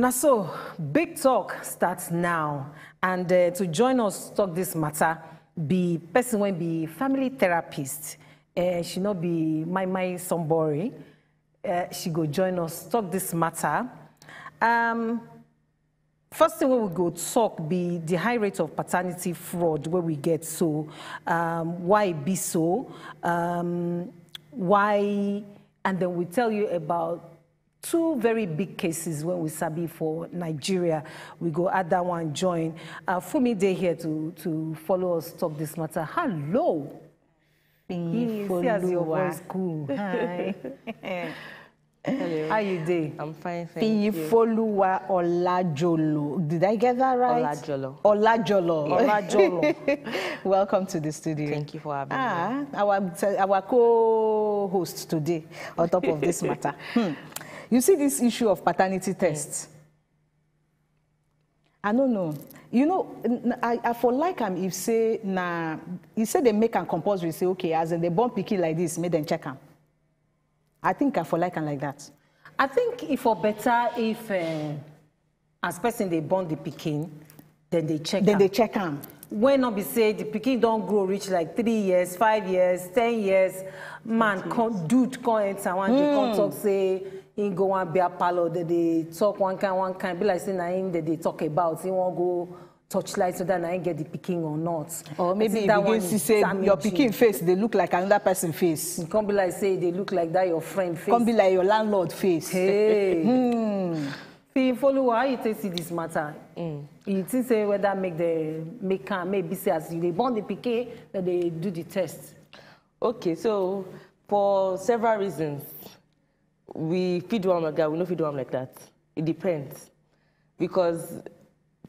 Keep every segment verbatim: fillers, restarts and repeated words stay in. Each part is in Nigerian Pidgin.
Now, so big talk starts now, and uh, to join us talk this matter be person when be family therapist. Uh, she not be my my somebody. Uh, she go join us talk this matter. Um, first thing we will go talk be the high rate of paternity fraud where we get so, um, why it be so, um, why, and then we tell you about two very big cases when we sabi for Nigeria. We go add that one join. Uh, Fumi dey here to to follow us talk this matter. Hello. Hey, see as your voice cool. Hi. Hello. How you dey? I'm fine, thank you. Fiyifoluwa Olajolo. Did I get that right? Olajolo. Olajolo. Olajolo. Welcome to the studio. Thank you for having me. Ah, our our co-host today on top of this matter. Hmm. You see this issue of paternity tests. I don't know. You know, n- n- I, I for like am if say na, you say they make am compulsory, say, okay, as in they born pikin like this, make them check am. I think I for like am like that. I think if for better if uh, as person they born the pikin, then they check Then am. They check am. When not be say the pikin don't grow reach like three years, five years, ten years, man come dude come enter one day come talk say he go one beer parlor, then they talk one kind, one kind, be like say na him that they talk about, he won't go torchlight whether na him get the pikin or not. Or maybe I think you that begin one see is say your damaging. Pikin face, they look like another person face. It come be like say they look like that your friend face. Come be like your landlord face. Hey. Hmm. Fiyifoluwa, how you take see this matter? Mm. You think say whether make the make am maybe say as you dey born the pikin, that they do the test. Okay, so for several reasons, we fit do am like that, we no fit do am like that. It depends. Because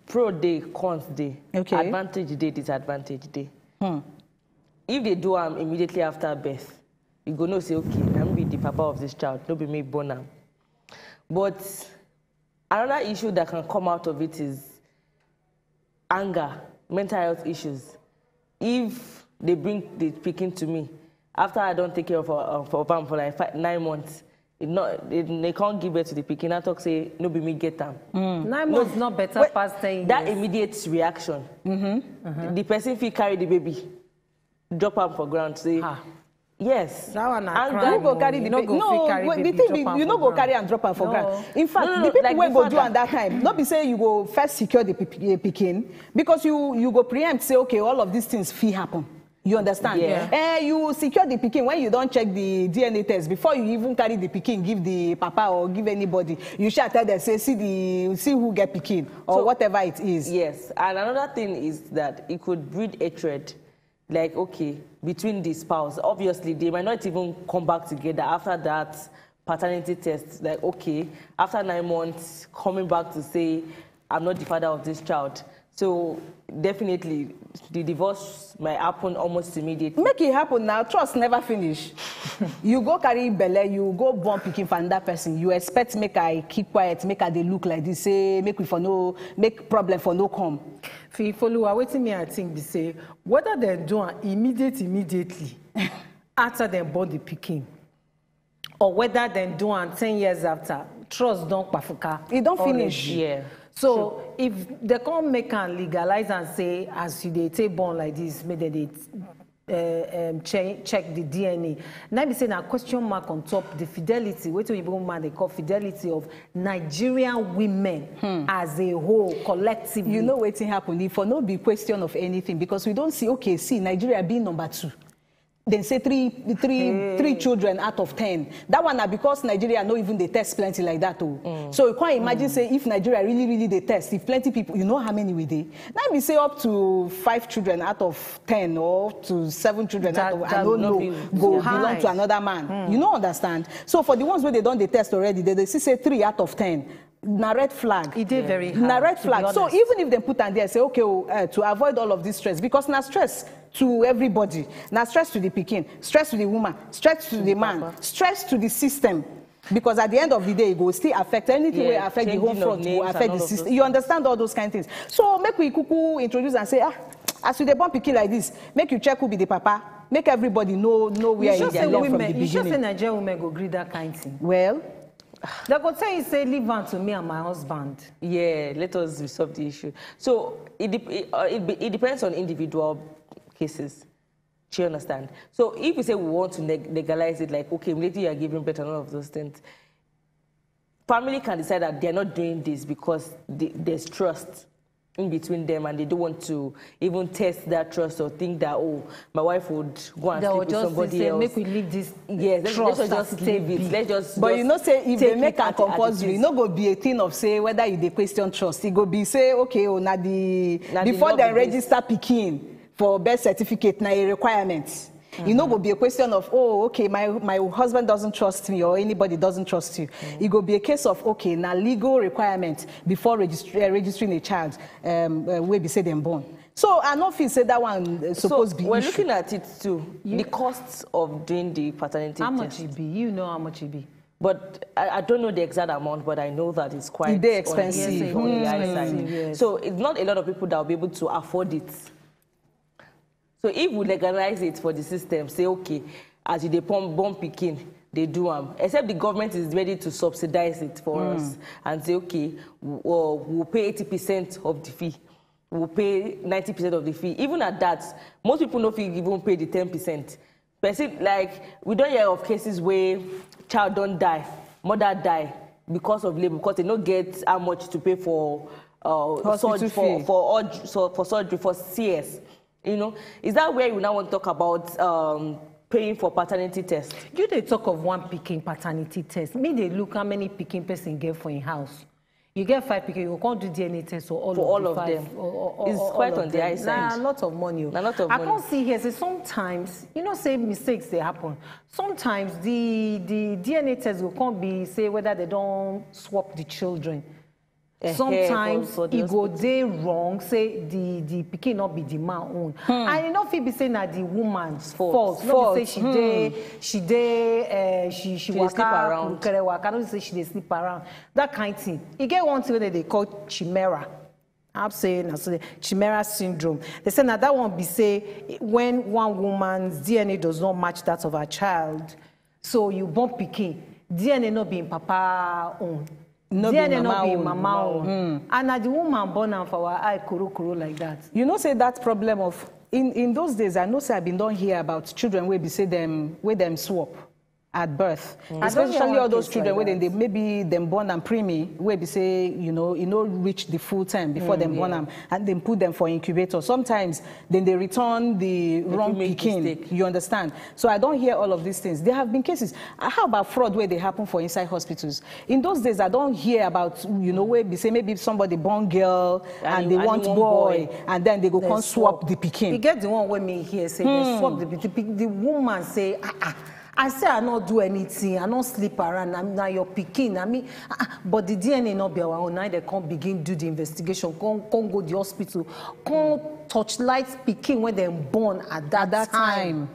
pro dey, cons dey. Okay. Advantage dey, disadvantage dey. Hmm. If they do am immediately after birth, you go know say, okay, I'm be the papa of this child, no be me born am. But another issue that can come out of it is anger, mental health issues. If they bring the pikin to me, after I don't take care of, of, of am for like five, nine months, it not, they, they can't give birth to the pikin. I talk say, no be me get am. Nine months not better Wait, past ten years. That immediate reaction, the, the person fit carry the baby, drop am for ground, say, ah. Yes. That one na crime. Who go carry the baby? No, wait, the thing be, you no go carry and drop am for ground. In fact, the people wey go do am that time, no be say you go first secure the pikin, because you you go preempt say, okay, all of these things fit happen. You understand? Yeah. Eh, you secure the pikin when you don't check the D N A test before you even carry the pikin give the papa or give anybody. You shall tell them say, see the see who get pikin or so, whatever it is. Yes, and another thing is that it could breed hatred, like, okay, between the spouse. Obviously, they might not even come back together after that paternity test. Like, okay, after nine months, coming back to say, I'm not the father of this child. So definitely, the divorce might happen almost immediately. Make it happen now. Trust never finish. You go carry belle, you go born pikin for another person. You expect make I keep quiet, make I dey look like this, say make we for no make problem for no come. Fifoluwa, wetin me I think be say whether dem do am immediate immediately after dem born the pikin, or whether dem do am ten years after, trust don kpafuka. E don finish. Already. Yeah. So if dem come make am legalize and say as you dey take born like this, make dem dey uh, um, check, check the D N A. Now be say na question mark on top the fidelity, wetin oyibo man dey call fidelity of Nigerian women as a whole, collectively. You know wetin happen? If for no be question of anything, because we don see, okay, see Nigeria being number two. Dem say three, three, three children out of ten. That one na because Nigeria no even dey test plenty like that o. So you can't imagine say if Nigeria really, really dey test, if plenty people, you know how many we dey? Now we say up to five children out of ten or to seven children out of, I don't know, go belong to another man. You no understand? So for the ones wey dem don dey test already, dem dey see say three out of ten. Na red flag. E dey very high, na red flag. So even if dem put am there, say, okay, oh, eh, to avoid all of this stress, because na stress to everybody. Na stress to the pikin, stress to the woman, stress to the man, stress to the system. Because at the end of the day, e go still affect anything wey affect the whole front, go affect the system. You understand all those kind things. So make we kuku introduce and say, ah, as you dey born pikin like this, make you check who be the papa. Make everybody know, know where e belong from the beginning. You sure say Nigerian women go gree that kind thing? Well, They go tell you say, "Leave am to me and my husband." Yeah, let us resolve the issue. So it, dep- it, uh, it, be- it depends on individual cases. Do you understand? So if we say we want to neg- legalize it, like, okay, immediately you are giving birth and all of those things, family can decide that they're not doing this because the, there's trust in between them, and they don't want to even test that trust or think that, oh, my wife would go and They sleep will with just somebody say, else. "Make we leave this Yes, let's, trust let's just as it leave take it. Be." Let's just. But just you know, say if they take make it am at- at it compulsory, is. No go be a thing of say whether you dey question trust. It go be say, okay, oh, na the Na the before law dem be this. Register pikin for birth certificate, na a requirement. E no go be a question of, oh, okay, my my husband doesn't trust me or anybody doesn't trust you. It go be a case of, okay, na legal requirement before registry, uh, registering a child, um, uh, wey be say dem born. So I no feel say that one uh, So suppose be we're issue. Looking at it too. The costs of doing the paternity How much test. It be? You know how much it be. But I, I don't know the exact amount, but I know that it's quite It dey on the- expensive. on the high Mm. side. Yes. So it's not a lot of people that will be able to afford it. So if we legalize it for the system, say, okay, as you dey pump born pikin, they do am. Except the government is ready to subsidize it for us and say, okay, w- or we'll pay eighty percent of the fee. We'll pay ninety percent of the fee. Even at that, most people no fit even pay the ten percent. Person, like, we don't hear of cases where child don't die, mother die because of labor, because they no get how much to pay for uh, Hospital surg- for fee. for, urg- so for surgery for C S. You know, is that where you now want to talk about um, paying for paternity test? You dey talk of one pikin paternity test. Me dey look how many pikin person get for im house. You get five pikin, you go come do D N A test for all For of all the of five. them. Or- or- or- It's all quite of on the them. high side. Na a lot of money. Oh. Na lot of I money. Come see here say sometimes, you know, say mistakes they happen. Sometimes the the D N A test will come be say whether they don't swap the children. Eh, eh, Sometimes for- for the e go hospital. Dey wrong say the the pikin not be the man own, and e no fit be say na the woman's Fault. fault. No be say she dey she dey uh, she she She dey sleep waka around. Kere waka. No be say she dey sleep around. That kind thing. E get one thing wey dem dey call chimera. I'm saying na so chimera syndrome. They say na that one be say when one woman's D N A does not match that of her child, so you born pikin, D N A no be im papa own. No be D N A mama no be im own. Mama own. And na the woman born am for our eye korokoro like that. You know, say that problem of in in those days, I know say I been don hear about children wey be say them wey them swap at birth, I don hear especially one all those case children like wey dem that. Dey maybe them born am preemie, wey be say you know e no reach the full time before them born am, and dem put them for incubator. Sometimes then they return the wrong fit make pikin. Mistake. You understand? So I don hear all of these things. There have been cases. Uh, How about fraud where they happen for inside hospitals? In those days, I don't hear about you know where be say maybe somebody born girl and, And they you- and want you want boy, boy. And then they go They come swap swap. The You pikin. Get the one wey me hear say they swap the pikin. The, the woman say, ah ah. I say I no do anything. I no sleep around. Na, na your pikin. I mean, ah, ah. But the D N A no be our own. Now they come begin do the investigation. Come, come go the hospital. Come torchlight pikin when they born at that, At that time.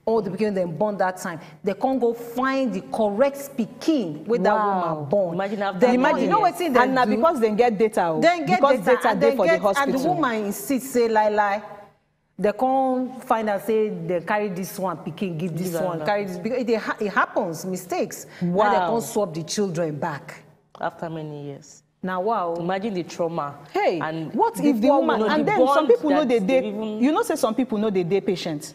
All the pikin dem born that time. They come go find the correct pikin wey that Wow. Woman born. Imagine after Then Imagine. You know wetin they And na do? Because they get data, oh, Then get because data, data and dey then for get, the hospital. And the woman insist say lie lie. They come find out say they carry this one pikin give this Give one, another. Carry this because it, dey ha- it happens mistakes. Now Wow. They come swap the children back. After many years. Now wow. Imagine the trauma. Hey, And what if the before we woman know and the then bond some people know that they they dey even you know say some people know they dey patient.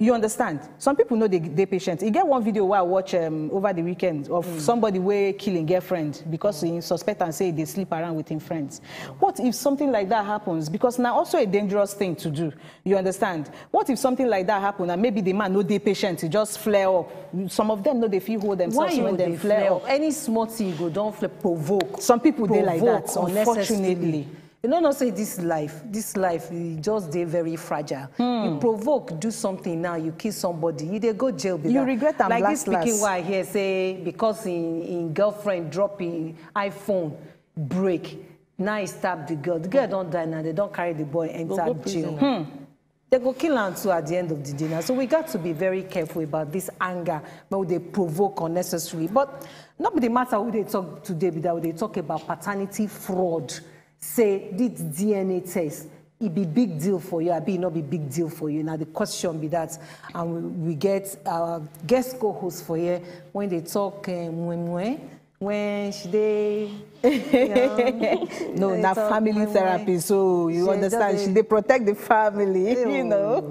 You understand? Some people know they dey patient. You get one video where I watch um, over the weekend of somebody where killing girlfriend because he suspect and say they sleep around with him friends. What if something like that happens? Because now also a dangerous thing to do. You understand? What if something like that happen and maybe the man no dey patient, he just flare up. Some of them know they feel hold Why themselves you when go they dey flare flare up. Any small thing you go don flare provoke. Some people dey like Provoke that, unnecessarily. Unfortunately. You no know say this life, this life, e just dey very fragile. You provoke, do something now, you kill somebody, you dey go jail. Be You that. Regret am Like last, this pikin last. Wey I hear say because him him girlfriend drop him iPhone, break, now he stab the girl. The girl don die now. They don carry the boy enter go jail. prison. They go kill am too at the end of the day now. So we got to be very careful about this anger, but we dey provoke unnecessarily. But not be the matter we dey talk today be that we dey talk about paternity fraud. Say this D N A test, e be big deal for you, abi e no be big deal for you. Now the question be that, and we, we get our guest co-host for here when they talk uh, mwe mwe. When she dey young, No, dey na talk family when- therapy, so you She understand. just She dey- dey protect the family, you know.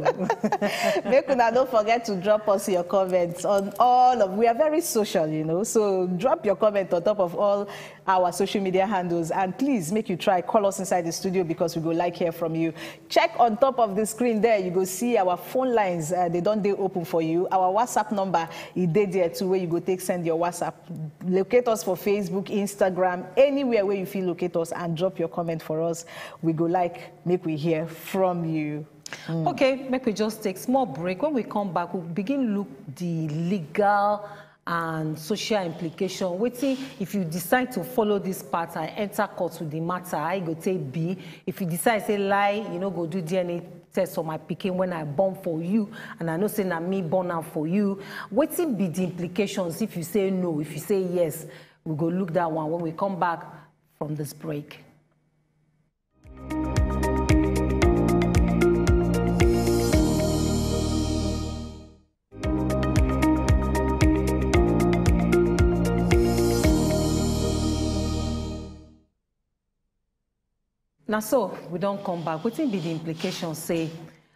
Make una no forget to drop us your comments on all of. We are very social, you know. So drop your comment on top of all our social media handles, and please make you try call us inside the studio because we go like hear from you. Check on top of the screen there. You go see our phone lines. Uh, they don't dey open for you. Our WhatsApp number e dey there too, where you go take send your WhatsApp. Locate us for Facebook, Instagram, anywhere where you feel locate us, and drop your comment for us. We go like make we hear from you. Okay, make we just take small break. When we come back, we'll begin look the legal and social implication. Wetin if you decide to follow this path and enter court with the matter, how e go take be? If you decide say lie, you no go do D N A test for my pikin when I born for you, and I know say na me born am for you. Wetin be the implications if you say no, if you say yes? We go look that one when we come back from this break. Na so we don come back. Wetin be the implication say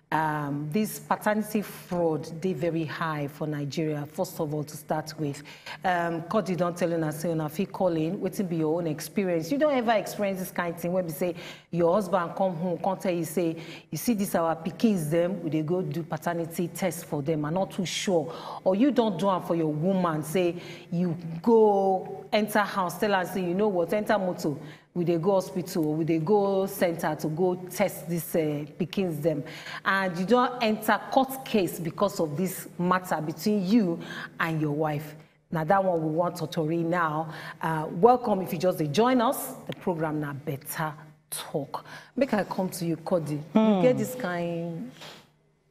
um, this paternity fraud dey very high for Nigeria, first of all, to start with? Um, Cody don tell una say una fit call in. Wetin be your own experience? You don ever experience this kind thing wey be say your husband come home, come tell you say, "You see this our pikins dem, we dey go do paternity test for them. I'm not too sure." Or you don do am for your woman, say you go enter house, tell am say, "You know what, enter motor, we dey go hospital, we dey go center to go test this uh, pikins dem." And you don enter court case because of this matter between you and your wife. Na that one we want totori now. Uh, welcome if you just dey join us. The program na Better Talk. Make I come to you, Cody. You get this kind,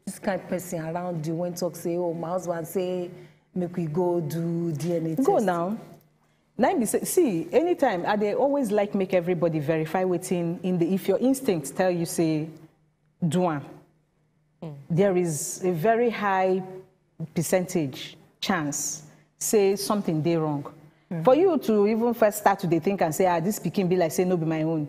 this kind person around you when talk say, "Oh, my husband say make we go do D N A test." Go now. Na im be say, see, anytime I dey always like make everybody verify wetin in the, if your instinct tell you say do am, there is a very high percentage chance say something dey wrong. For you to even first start to dey think and say, "Ah, this pikin be like say no be my own,"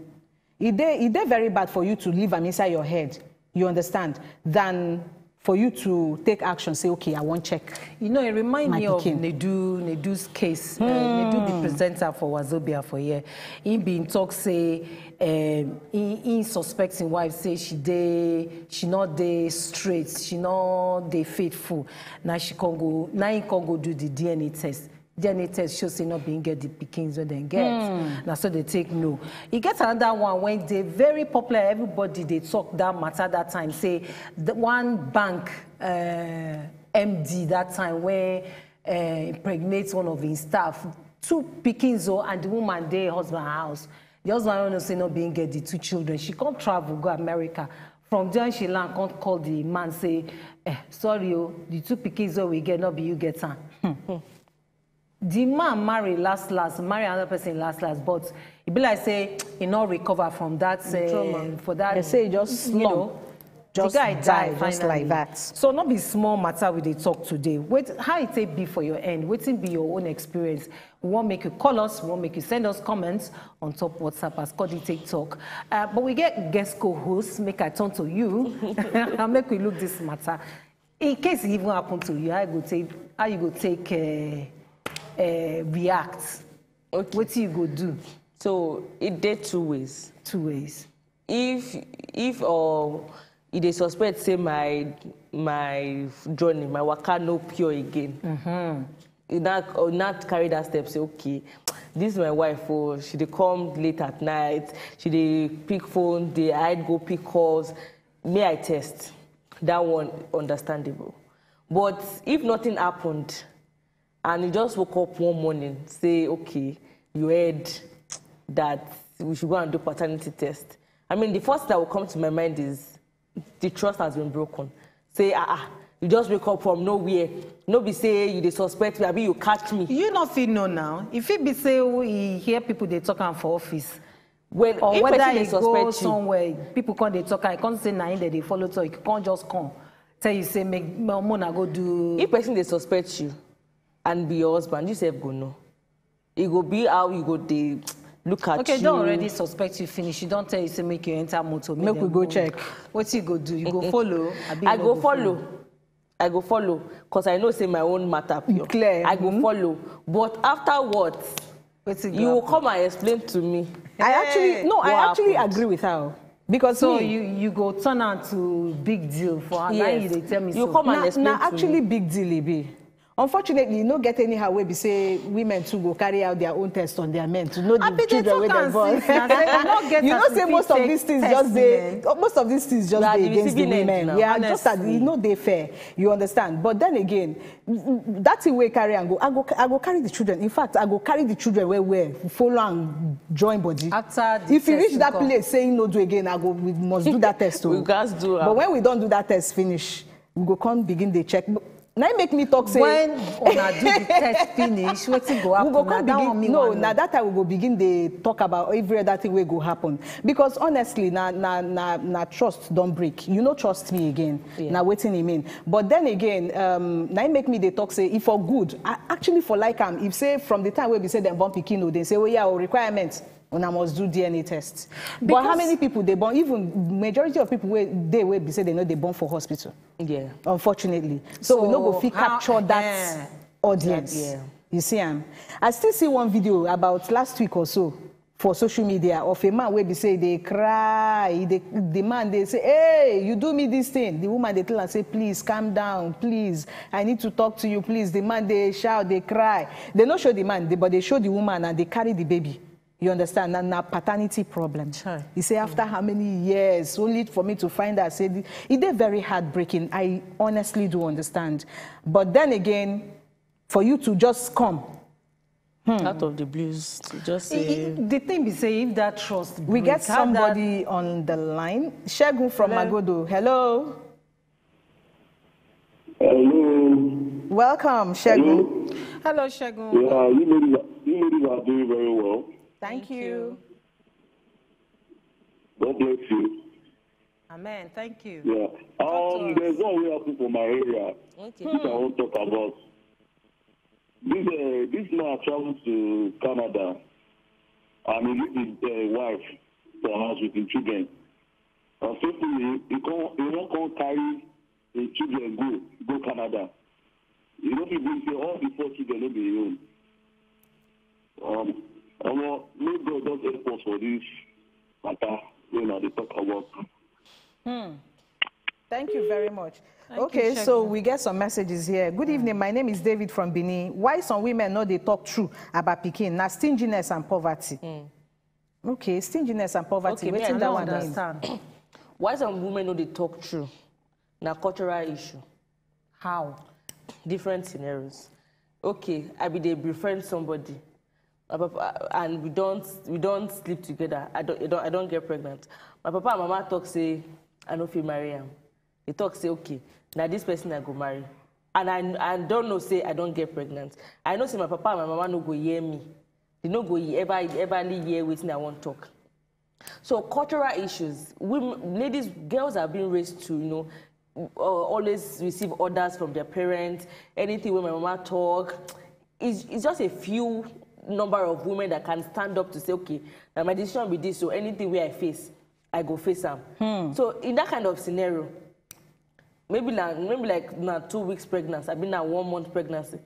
e dey e dey very bad for you to leave am inside your head, you understand, than for you to take action, say, "Okay, I wan check." You know, it remind My me of pikin. Nedu, Nedu's case. Uh, Nedu, the presenter for Wazobia for here. He been talk say um, he, he suspect him wife say she dey she not dey straight, she not dey faithful. Now she can go, now he can go do the D N A test. D N A test show say not being get the pikins wey dem get. Na so they take no. E get another one wey dey very popular. Everybody dey talk that matter that time. Say the one bank uh, M D that time wey uh, impregnate one of his staff. Two pikins o, and the woman dey husband house. The husband no know say not being get the two children. She come travel go America. From there she land, come call the man say, "Eh, sorry o, the two pikins wey we get, not be you get am." The man marry last last, marry another person last last, but e be like say e no recover from that uh, for that. They say e just you slump. know, Just the guy die die just finally. Like that. So no be small matter we dey talk today. Wait, how it take be for your end? Wetin be your own experience? We wan make you call us, we wan make you send us comments on top WhatsApp as Cody take talk. Uh, but we get guest co-host, make I turn to you and make we look this matter. In case it even happen to you, how you go take how you go take uh, uh, react? Okay. Wetin you go do? So it dey two ways. Two ways. If if or e dey suspect say my my journey, my waka no pure again. Mm-hmm. E not or not carry that step say, "Okay, this is my wife o, she dey come late at night, she dey pick phone, dey hide go pick calls." May I test? That one understandable. But if nothing happened, and you just woke up one morning say, "Okay, you heard that we should go and do paternity test." I mean, the first thing that will come to my mind is the trust has been broken. Say, "Ah, ah, you just wake up from nowhere. No be say you dey suspect me, abi you catch me." You no fit know now. If it be say he hear people dey talk am for office, Well, or if whether person he dey go suspect you, somewhere, people come dey talk, I come say na him dem dey follow talk, he come just come tell you say make make una go do. if person dey suspect you and be your husband, you sef go know. e go be how you go dey look at Okay, you. Don already suspect you finish. You don tell you say make you enter motor. Make we dem go check. Wetin you go do? You go follow? Abi I you no go follow. I go follow because I know say my own matter pure. Clear. I go follow. But afterwards, Wetin go you will happen? Come and explain to me. I actually no, I What actually happened? Agree with her because So me, you you go turn am to big deal for her. Now Yes. You dey tell me You so. come and na, explain na to actually me. Big deal e be. Unfortunately, e no get anyhow wey be say women too go carry out their own test on their men to know I the be dey children wey talk dem am born. since. Na say dem no get You know as say you most fit of take these things test just dey men. most of these things just You are dey the against the receiving end women. now. Yeah, just that Honestly. e no dey fair. You understand? But then again, that thing wey carry am go, I go, I go carry the children. In fact, I go carry the children well well, follow and join body. After the If you test reach that come. Place, say you no do again, I go, we must do that test. We Oh. gats do But am. When we don do that test finish, we go come begin dey check. Now make me talk say When una do the test finish, wetin go we happen? go Na come that one begin me no wan na know. That time we go begin dey talk about every other thing wey go happen because honestly na na na na trust don break, you no trust me again. Yeah. Na wetin e mean? But then again, um, na im make me dey talk say if for good, I actually for like am if say from the time wey be say dem born pikin o, dem say oh yeah, o requirement una must do D N A test. But how Because many people dey born? Even majority of people wey dey wey be say dem no dey born for hospital. Yeah. Unfortunately, so, we no go fit how- capture that eh, audience. Yeah. You see am? I still see one video about last week or so for social media of a man wey be say e dey cry. E dey, the man dey say, "Hey, you do me this thing." The woman dey tell am say, "Please calm down, please. I need to talk to you, please." The man dey shout, dey cry. Dem no show the man, but dem show the woman and dem carry the baby. You understand? Na na paternity problem. Chai. He say after how many years only for me to find out say the, e dey very heartbreaking. I honestly do understand. But then again, for you to just come, Out of the blues, to just I- I- say the thing be say if that trust we break, get how that- somebody on the line. Shegun from Hello? Magodo. Hello. Hello. Welcome, Shegun. Hello. Hello, Shegun. Yeah, you ladies, you ladies are doing very well. Thank you. God bless you. Amen. Thank you. Yeah. Talk to Um, us. There's one way I put for my area. Okay. Which I won't talk about. This uh, this man traveled to Canada, and he leave his uh, wife for house with his children. And suddenly, he come he won't come carry his children go go Canada. You know, people say all the four children no be his own. Um, omo, may God just help us for this matter. You know, they talk about. Thank you very much. Thank you, Okay, so Shegun. We get some messages here. Good evening. My name is David from Benin. Why some women no dey talk true about pikin? Na stinginess and poverty. Okay, stinginess and poverty. Okay, me, I Wetin no that I one mean? Understand. Why some women no dey talk true? Na cultural issue. How? Different scenarios. Okay, I be dey befriend somebody. My papa, and we don't we don't sleep together. I don't, I don't I don't get pregnant. My papa and mama talk say I no fit marry am. They talk say okay, now this person I go marry. And I I don't know say I don't get pregnant. I know say my papa and my mama no go hear me. They no go ever everly hear wetin I wan talk. So cultural issues. Women, ladies, girls have been raised to you know uh, always receive orders from their parents. Anything when my mama talk, it's, it's just a few number of women that can stand up to say, okay, now my decision be this. So anything where I face, I go face am. So in that kind of scenario, maybe now maybe like now two weeks pregnancy, I mean now one month pregnancy.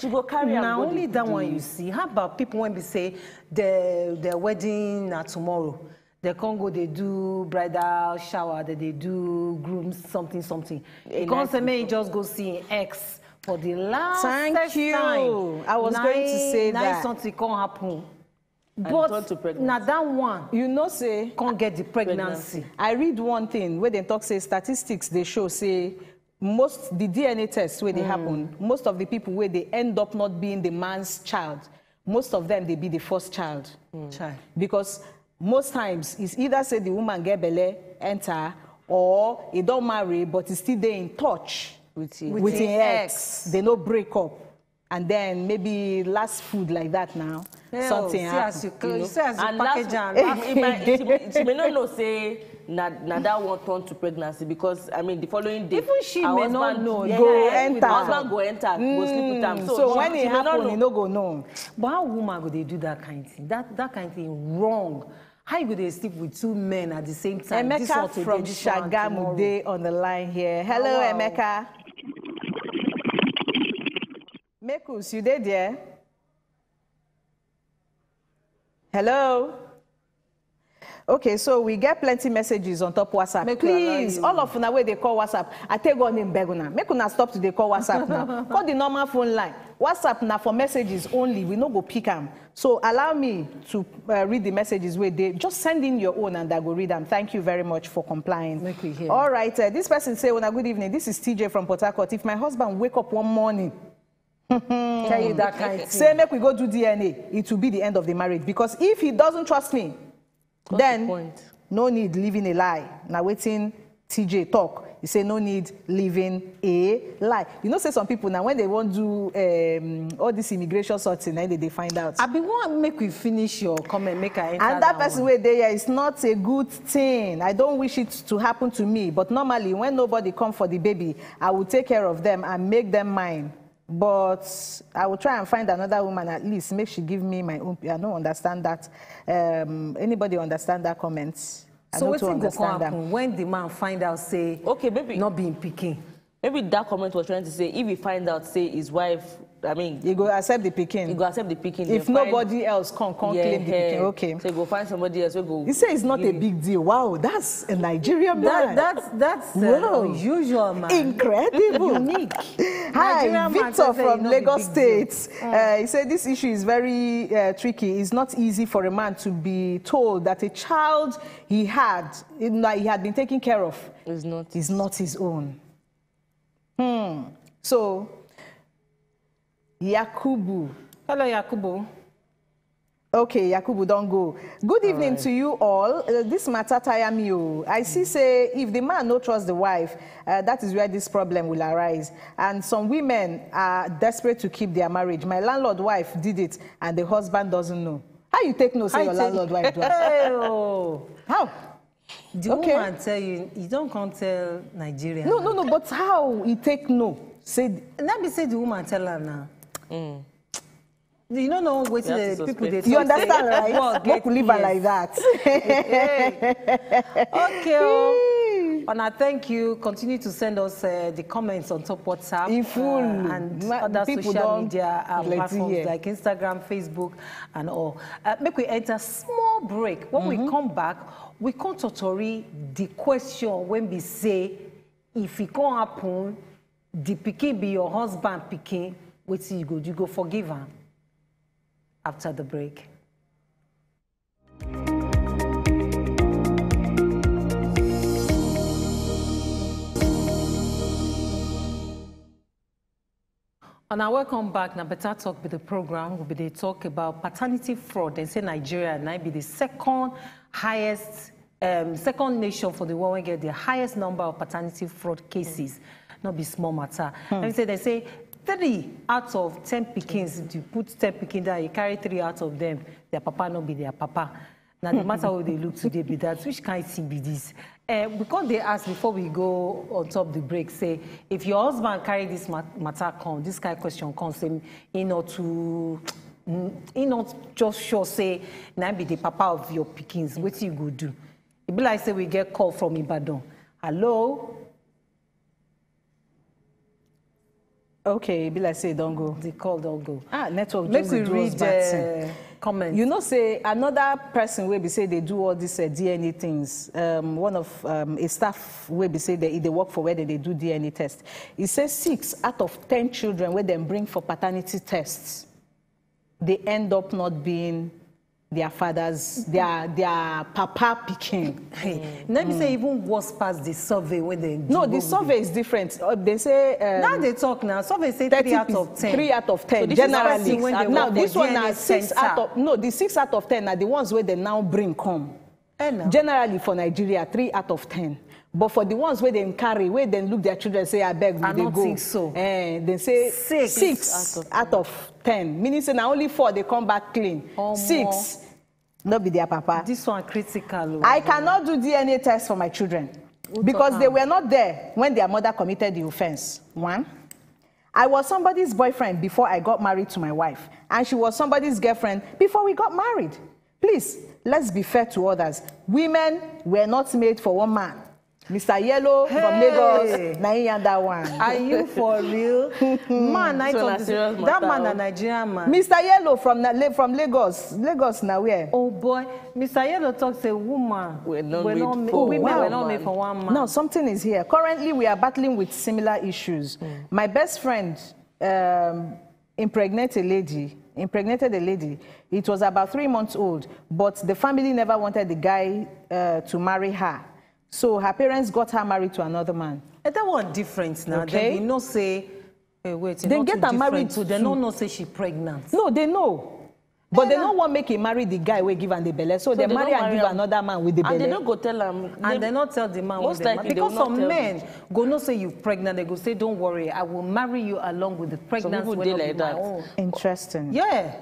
She go carry am Na go only the- that the- one you see. How about people when we say the the wedding na tomorrow? They can't go, they do bridal shower, they, they do groom something, something. A You can't night say, may you just go see an ex for the last Thank first you. Time. I was going to say Now that. Something can't happen. turn But to pregnant. Now that one You know, say can't get the pregnancy. I read one thing where they talk say statistics they show say most the D N A tests where they happen, most of the people where they end up not being the man's child, most of them they be the first child. Child. Because most times it's either say the woman get belle, enter, or he don't marry but he still dey in touch With him. with With him him ex. ex. They no break up, and then maybe last food like that now Hell, something see happen. As you, You know? see as you And package last, am. if, if my, she, she may not know say na na that one turn to pregnancy, because I mean the following day, Even she her may not husband, know. yeah, Go yeah, enter. Her husband go enter, go sleep with am. So So she, when she it may not happen, know. You no go know. But how woman go dey do that kind thing? That that kind thing wrong. How you go dey sleep with two men at the same time? This one Emeka today, from this one Shagamu tomorrow. Dey on the line here. Hello, Wow. Emeka. Mekus, you dey there? Hello. Okay, so we get plenty messages on top WhatsApp. Make we allow Please, you. All of una wey dey call WhatsApp, I take God name beg una. Make una stop to dey call WhatsApp now. Call the normal phone line. WhatsApp na for messages only. We no go pick am. So allow me to uh, read the messages wey dey. Just send in your own and I go read am. Thank you very much for complying. Make we hear. All right. Uh, this person say, "Una good evening. This is T J from Port Harcourt. If my husband wake up one morning, Tell you that kind thing. Say make we go do D N A, it will be the end of the marriage, because if he doesn't trust me, What's then the point? No need living a lie." Now waiting T J talk. He say no need living a lie. You know, say some people now when they want do um, all this immigration sorting, then they, they find out. I be want make we finish your comment, make I enter And that person one. Wey dey here, it's not a good thing. I don't wish it to happen to me. But normally, when nobody come for the baby, I will take care of them and make them mine. But I will try and find another woman at least. Make she give me my own. I don't understand that. Um, anybody understand that comment? I So don't wetin go come understand that. Happen when the man find out say Okay, maybe- not being picking? Maybe that comment was trying to say if he find out say his wife, I mean, He go accept the picking. He go accept the picking. If Then find- nobody else come, come Yeah, claim the picking. eh. Okay. So he go find somebody else. We go. He say it's not a big deal. Wow, that's a Nigerian man. That, that's that's uh, Wow. Unusual, man. Incredible. Unique. Hi, Nigerian man Victor say say from e no be Lagos big deal. State. Uh, he said this issue is very uh, tricky. It's not easy for a man to be told that a child he had, that he had been taken care of, It's not. is not his own. Hmm. So, Yakubu. Hello, Yakubu. Okay, Yakubu, don't go. Good evening to you all. Uh, this matter tire me. Oh. I see say if the man no trust the wife, uh, that is where this problem will arise. And some women are desperate to keep their marriage. My landlord wife did it, and the husband doesn't know. How you take no say How your you take- landlord wife do am? Hey, oh. How? The Okay. Woman tell you, you don't come tell Nigeria. No, no, no. But how he take no? Say Let me say the woman tell her now. You don't know what You have the to people they suspect. You talk say, understand, right? "Poor Make we leave her girl like yes." That. Okay, oh. And I thank you. Continue to send us uh, the comments on top WhatsApp In full. uh, and Ma- other people social don media uh, plenty platforms here. Like Instagram, Facebook, and all. Uh, make we enter small break. When we come back, we come totori the question when we say if it can't happen, the pikin be your husband pikin. Wetin you go do? You go forgive am after the break. And now welcome back. Now better talk with the program. We be dey talk about paternity fraud. They say Nigeria now be the second highest, um, second nation for the world wey get the highest number of paternity fraud cases. Not be small matter. Let me say they say three out of ten pickings. If you put ten pikin down, you carry three out of them. Their papa no be their papa. Now the matter we dey look today be that which kind thing be this? Uh, because they asked before we go on top the break, say if your husband carry this mat- matter come, this kind of question come, say he not too, mm, he not just sure say now be the papa of your pickings. What you go do? It be like say we get call from Ibadan. Hello. Okay, e be like say e don go. The call don go. Ah, network Make just we dey do us read bad thing. uh, comments. You know, say another person wey be say they do all these uh, D N A things. Um, one of um, a staff wey be say they, they work for where they, they do D N A test. He say six out of ten children wey dem bring for paternity tests, they end up not being their father's, their their papa pikin. Hey, let me say even worse pass the survey when they No, do the with survey is different. Uh, they say um, Now they talk now. Survey say three out of ten. Three out of ten. So this is Generally, six out of now ten. this one D N A na six center. Out of no, the six out of ten are the ones where they now bring come. Eh, na. Generally for Nigeria, three out of ten. But for the ones where they carry, where they look their children say, "I beg, we I dey don't go." Think so. Eh, they say Six. six out of ten. Meaning say now only four they come back clean. Omo. Six. No be their papa. This one critical. I cannot do D N A test for my children because they were not there when their mother committed the offense. One, I was somebody's boyfriend before I got married to my wife, and she was somebody's girlfriend before we got married. Please, let's be fair to others. Women were not made for one man. Mister Yellow from Lagos, na him yarn that one. Are you for real? Man, I So told na this, serious that man matter. Na Nigerian man. Mister Yellow from Na- Le- from Lagos. Lagos na where? Oh boy, Mister Yellow talks a woman. We're not We're made not ma- for women one were not made man. For one man. No, something is here. Currently, we are battling with similar issues. My best friend um, impregnated a lady. Impregnated a lady. It was about three months old, but the family never wanted the guy uh, to marry her. So her parents got her married to another man. Eh, that one different now. Okay. Then we know say. Eh, wait, Then not get too her married different too. They to- don't know say she pregnant. No, they know. But they don't want make he marry the guy wey give am the belle. So, they they marry don't and marry give am. Another man with the And they belle. Don't go tell am. And they not tell the man Most with the man. Likely, they Because will not some tell men go no say you pregnant, they go say, "Don't worry, I will marry you along with the pregnancy people wey dey no be like my that. Own." Interesting. Yeah.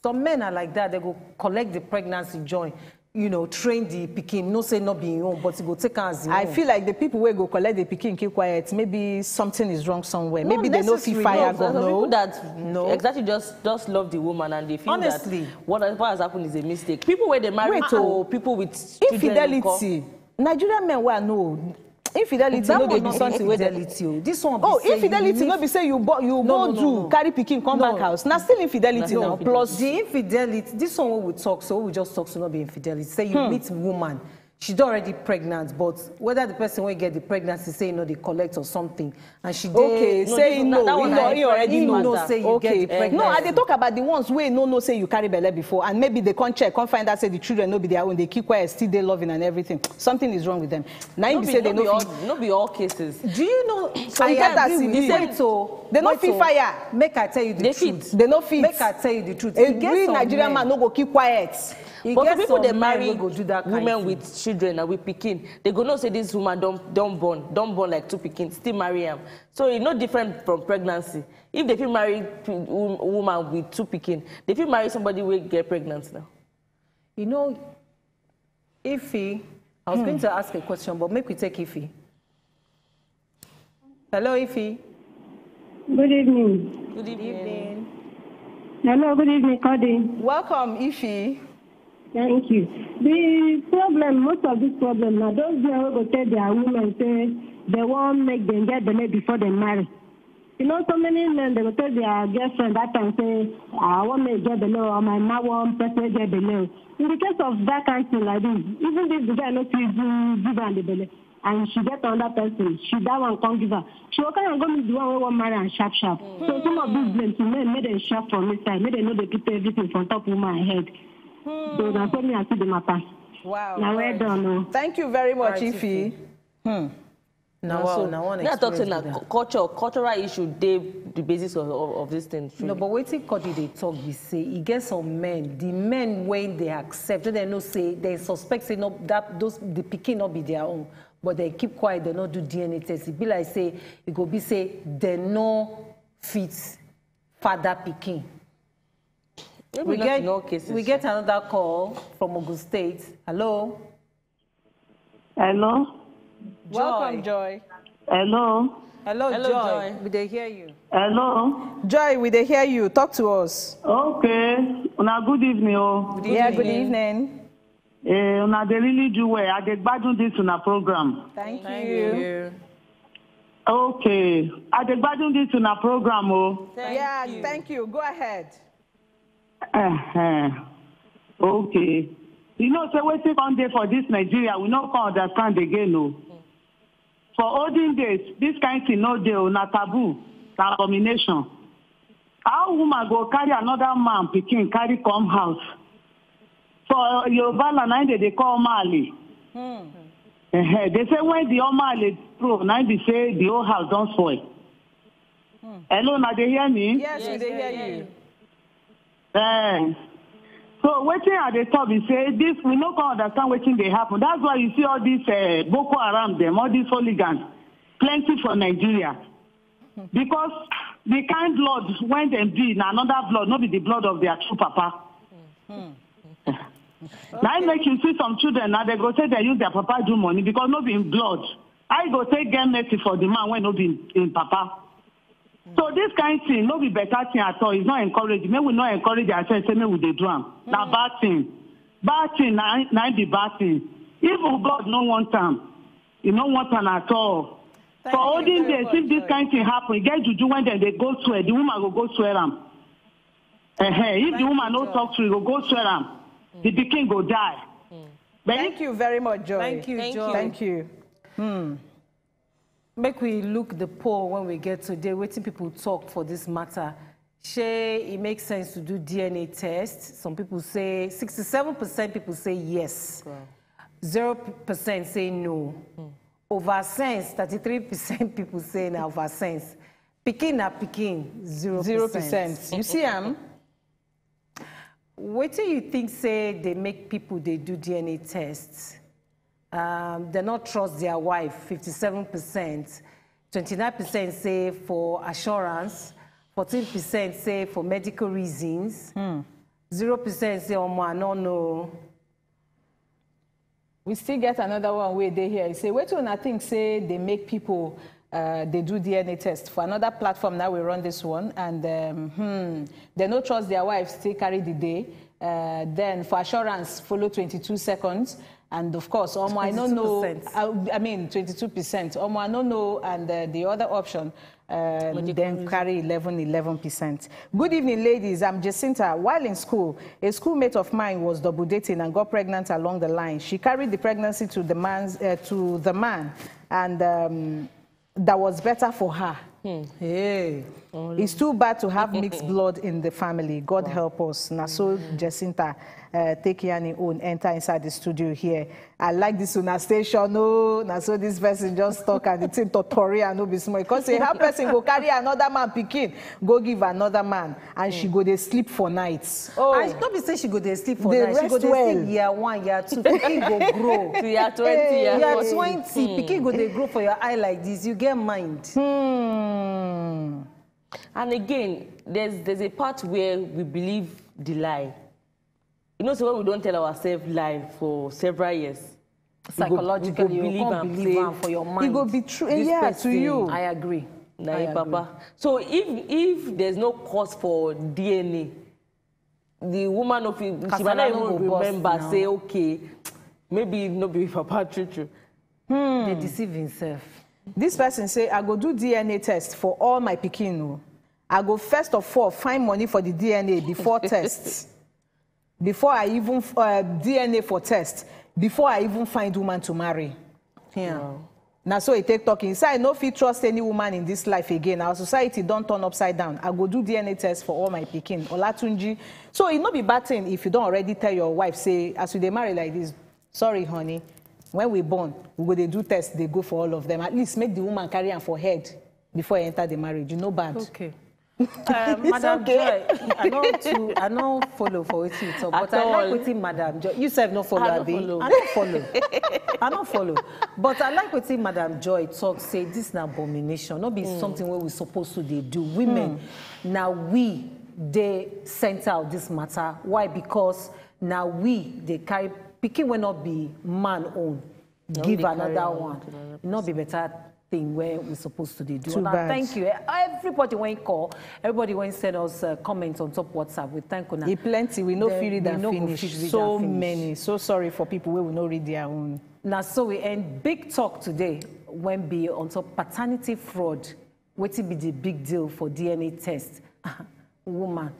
Some men are like that. They go collect the pregnancy join. You know, train the pikin. No say not be your own, but he go take am as your I own. Feel like the people wey go collect the pikin keep quiet. Maybe something is wrong somewhere. No, Maybe they no fit necessary. Fire No, gun. Some people No. That No. Exactly just just love the woman and they feel Honestly. That whatever has happened is a mistake. People where they marry Wait, to oh. People with children nko. Infidelity. Nigerian men wey I know, infidelity That no one dey be not something wey dey. Infidelity. Oh. This one. Oh, Be say you infidelity need- No be say you bo you No, go no, no, do no. Carry pikin come No. Back house. Na still infidelity No. Now. Plus The infidelity. This one wey we talk so we just talk so not be infidelity. Say you meet woman, she don already pregnant, but whether the person wey get the pregnancy say you know they collect or something, and she dey- Okay, No, say this- he that- know, that he one know, na he already he know. Know say you Okay. Get the pregnancy. No, I dey talk about the ones wey no know say you carry belle before, and maybe they come check, come find out say the children no be their own. They keep quiet, still dey loving and everything. Something is wrong with them. Na him No be be, say they no no be all, fit. No be all cases. Do you know? So you get that Agree with C B. Wait, oh, They no wait, fit oh. Fire. Make I tell you the They truth. fit. They no fit. Make I tell you the truth. A E get real some Nigerian men- man no go keep quiet. E But get some people some dey men marry wey go do that kind women thing. With children and with pikin. They go know say this woman don't don't born, don't born like two pikin, still marry am. So it's not different from pregnancy. If they fit marry p- wo- woman with two pikin, they fit marry somebody wey get pregnant now. You know, Ifi, I was going to ask a question, but make we take Ifi. Hello, Ifi. Good evening. Good evening. Hello, good evening, Cody. Welcome, Ifi. Thank you. The problem, most of this problem, now those men who go tell their women say they won't make them get the belle before they marry. You know, so many men they go tell their girlfriend that time say, "I want me get the belle, or my man want person get the belle." In the case of that kind of thing like this, even if the guy not give give her the belle, and she get another person, she that one can't give her. She will come and go meet the one who want marry and sharp sharp. So some of these blames, men make them sharp from inside, make them know they put everything from top woman head. So that's what me I see the matter. Wow. Now well done, oh. Thank you very much, Alright, Ifi. Hmm. Now, Na wow, so, now one me I talk say experience na be that. Cu- culture, cultural issue dey the basis of, of, of this thing. No, but wetin Cody dey talk be say e get some men, the men wey they accept, they know say they suspect say no that those the pikin not be their own, but they keep quiet, they not do D N A test. It be like say it go be say they no fit father pikin. Maybe We not get in all cases. We get another call from Ogun State. Hello. Hello. Welcome, Joy. Hello. Hello, Hello, Joy. Joy. We dey hear you. Hello. Joy, we dey hear you. Talk to us. Okay. Una good evening, oh. Yeah, good evening. Eh, una dey really do well. I dey gbadun this una program. Thank, Thank you. you. Okay. I dey gbadun this una program, oh. Thank yeah, you. Thank you. Go ahead. Uh-huh. Okay. You know, say wetin come dey for this Nigeria, we no come understand again, oh. For olden days, this kind thing no dey, oh, na taboo, na abomination. How woman go carry another man pikin carry come house? For Yoruba land, na im dey dey call omale. Uh-huh. They say when the omale throw, na im be say the whole house don spoil. Hello, na dey hear me? Yes, we dey hear you. Eh. So wetin I dey talk be say this, we no come understand wetin dey happen. That's why you see all these uh, Boko Haram dem, all these hooligans, plenty for Nigeria. Because the kind blood when dem be na another blood, no be the blood of their true papa. Na im make you see some children, na dem go say dem use their papa do money because no be im blood. How you go take get mercy for the man wey no be im papa? So this kind thing no be better thing at all. It's not encouraging. Make we no encourage ourselves say make we dey do am. Na bad thing. Bad thing na na im be bad thing. Even God no want am. He no want am at all. For olden days, if this kind thing happen, e get juju wey dem dey go swear, the woman go go swear am. Ehen, if the woman no talk true, e go go swear am. The pikin go die. But if Thank you very much, Joy. Thank you, Thank Joy. you. Thank you. Make we look the poll when we get today. Wetin people talk for this matter? Shey e make sense to do D N A test? Some people say sixty-seven percent people say yes. Zero percent say no. Over sense, thirty-three percent people say na over sense. Pikin na pikin, zero percent. Zero percent. You see am? Wetin you think say dey make people dey do D N A test? Um, dem no trust their wife, fifty-seven percent. Twenty-nine percent say for assurance. Fourteen percent say for medical reasons. Zero percent say, "Omo, I no know." We still get another one wey dey here. E say, wetin una think say dey make people uh, dey do D N A test? For another platform now we run this one, and um, hmm, dem no trust their wife, still carry the day. Uh, then for assurance, follow twenty-two seconds. And of course, omo, I no know. Twenty-two percent. I, I mean, twenty-two percent. Omo, I no know. And uh, the other option, uh, then carry eleven, eleven percent. Good evening, ladies. I'm Jacinta. While in school, a schoolmate of mine was double dating and got pregnant along the line. She carried the pregnancy to the man's uh, to the man, and um, that was better for her. Hey. It's too bad to have mixed blood in the family. God help us. Na so Jacinta uh, take Yanni own enter inside the studio here. I like this una station. Oh, na so this person just talk and the thing totori and no be small. Because say how person go carry another man pikin, go give another man, and she go dey sleep for nights. Oh, I no be say she go dey sleep for Dey night. She go rest dey well. Sleep year one, year two. Pikin go grow. To year twenty, year Year forty. Twenty, pikin go dey grow for your eye like this. You get mind. Hmm. And again, there's there's a part where we believe the lie. You know, so when we don't tell ourselves lie for several years, we go- Psychologically, we go you believe can't am believe say am for your mind. It go be true. this Yeah, to person- you. I agree. Na I him agree. Papa. So if if there's no cause for D N A, the woman of she Kasala might not no even go burst remember now. Say, okay, maybe no be papa true true. Dey deceive himself. This person say, I go do D N A test for all my pikin. Oh. I go first of all find money for the D N A before test. Before I even uh, D N A for test. Before I even find woman to marry. Yeah. Na so e take talking. Say I no fit trust any woman in this life again. Our society don turn upside down. I go do D N A test for all my pikin. Olatunji. So e no be bad thing if you don already tell your wife say as we dey marry like this, sorry honey, when we born, we go dey do test, dey go for all of them. At least make the woman carry am for head before e enter the marriage. You know bad. Okay. Uh, Madam okay. Joy, I no too, I no follow for wetin you talk, but At I like all. Wetin Madam Joy. You sef no follow, I no abi? follow. I no follow. I no follow. But I like wetin Madam Joy talk say this na abomination. No be something wey we supposed to dey do. Women, na we dey center of this matter. Why? Because na we dey carry pikin wey no be man own give dey carry another am one. Give another No be better thing wey we supposed to dey do. Too Una bad. Thank you. Everybody wey call, everybody wey send us uh, comments on top WhatsApp, we thank una. E plenty, we no Then fit read we and no go finish. fit read So and finish. many. So sorry for people wey we no read their own. Na so we end big talk today when be on top paternity fraud. Wetin be the big deal for D N A test? Woman,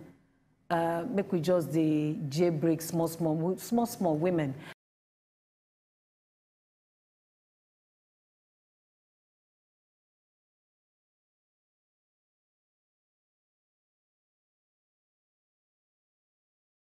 uh, make we just dey jailbreak small small, wo- small small women.